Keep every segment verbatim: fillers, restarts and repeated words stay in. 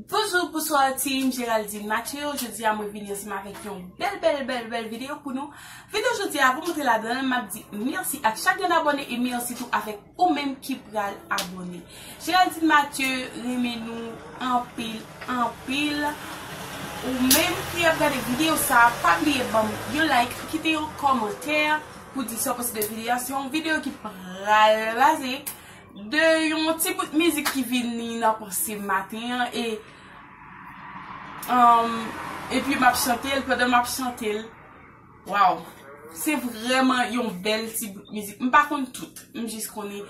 Bonjou, bonswa team Géraldine Mathieu. Jodi a mwen vini ansanm avèk yon bèl, bèl, bèl, bèl videyo pou nou. Videyo jodi a, pou montre ladan l, m ap di mèsi ak chak grenn abòne e mèsi tou avèk ou menm ki pral abòne. Géraldine Mathieu renmen nou anpil, anpil. Ou menm ki ap gade videyo sa, pa bliye ban m yon like, kite yon kòmantè pou di sa w panse de videyo a. Se yon videyo ki pral baze de yon ti bout mizik ki vini nan panse maten an e, um, epi m ap chante l, pandan m ap chante l, waw, se vrèman yon bèl ti bout mizik. M pa konn tout, m jis konnen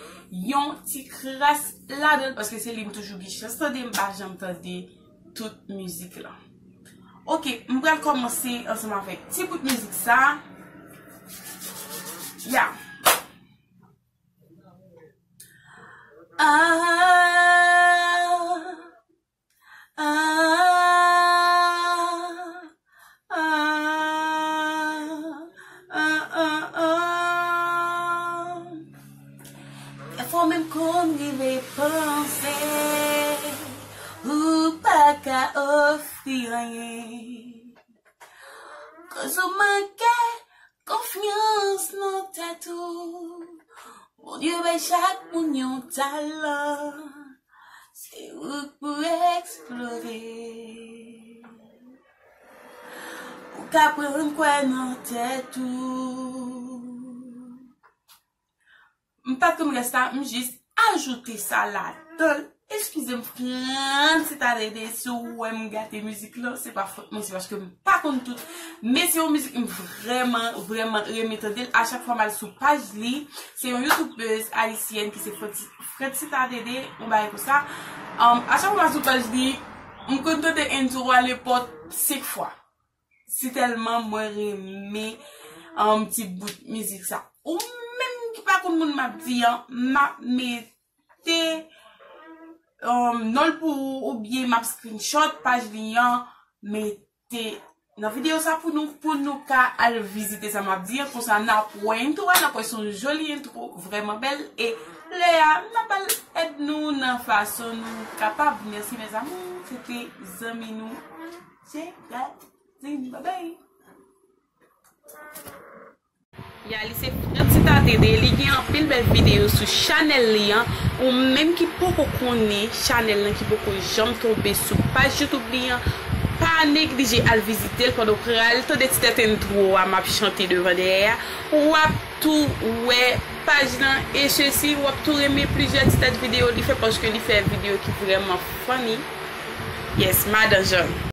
yon ti kras ladan l paske se li m toujou gen chans tande, m pa janm tande tout mizik lan. Ok, m pral kòmanse ansanm avèk ti bout mizik sa. Ya. Ah, ah, ah, ah, ah, ah. Dèfwa w menm konn rive panse ou pa ka ofri anyen. Koz ou manke konfyans nan tèt ou. Bondye bay chak moun yon talan. Se ou k pou eksplore. Ou ka pran kwè nan tèt ou. M pa t konn rès la, m jis ajoute sa ladan l. Eskize m, Frantz Citadede, si w wè m gate mizik lan, se pa fòt mwen, se paske m pa konn tout. Men se yon mizik m vrèman, vrèman renmen tande l. A chak fwa m al sou paj li, se yon youtubeuse ayisyèn ki se Frantz, Frantz Citadede, yon bagay konsa. Um, a chak fwa m al sou paj li, m konn tande intro a nenpòt senk fwa. Si tèlman mwen renmen, um, ti bout mizik sa. Ou menm ki pa konn moun m ap di an, m ap mete, um, non l pou ou, oubyen m ap screenshot paj li an, mete nan videyo sa pou nou, pou nou ka al vizite sa m ap di an. Konsa n ap wè intro a, n ap wè se yon joli intro, vrèman bèl. E lè a, n ap al èd nou nan fason nou kapab. Mèsi, mes amours. Se te zanmi nou, Géraldine. Babay. Ya, li se Frantz Citadede, li gen anpil bèl videyo sou chanèl li an. Ou menm ki poko konnen chanèl lan, ki poko janm tonbe sou paj YouTube li an, pa neglije al vizite l pandan w pral tande ti tèt intro a m ap chante devan dèyè a. W ap tou wè paj lan e sesi, w ap tou renmen plizyè ti tèt videyo li fè paske li fè videyo ki vrèman funny. Yes, madan Jòn.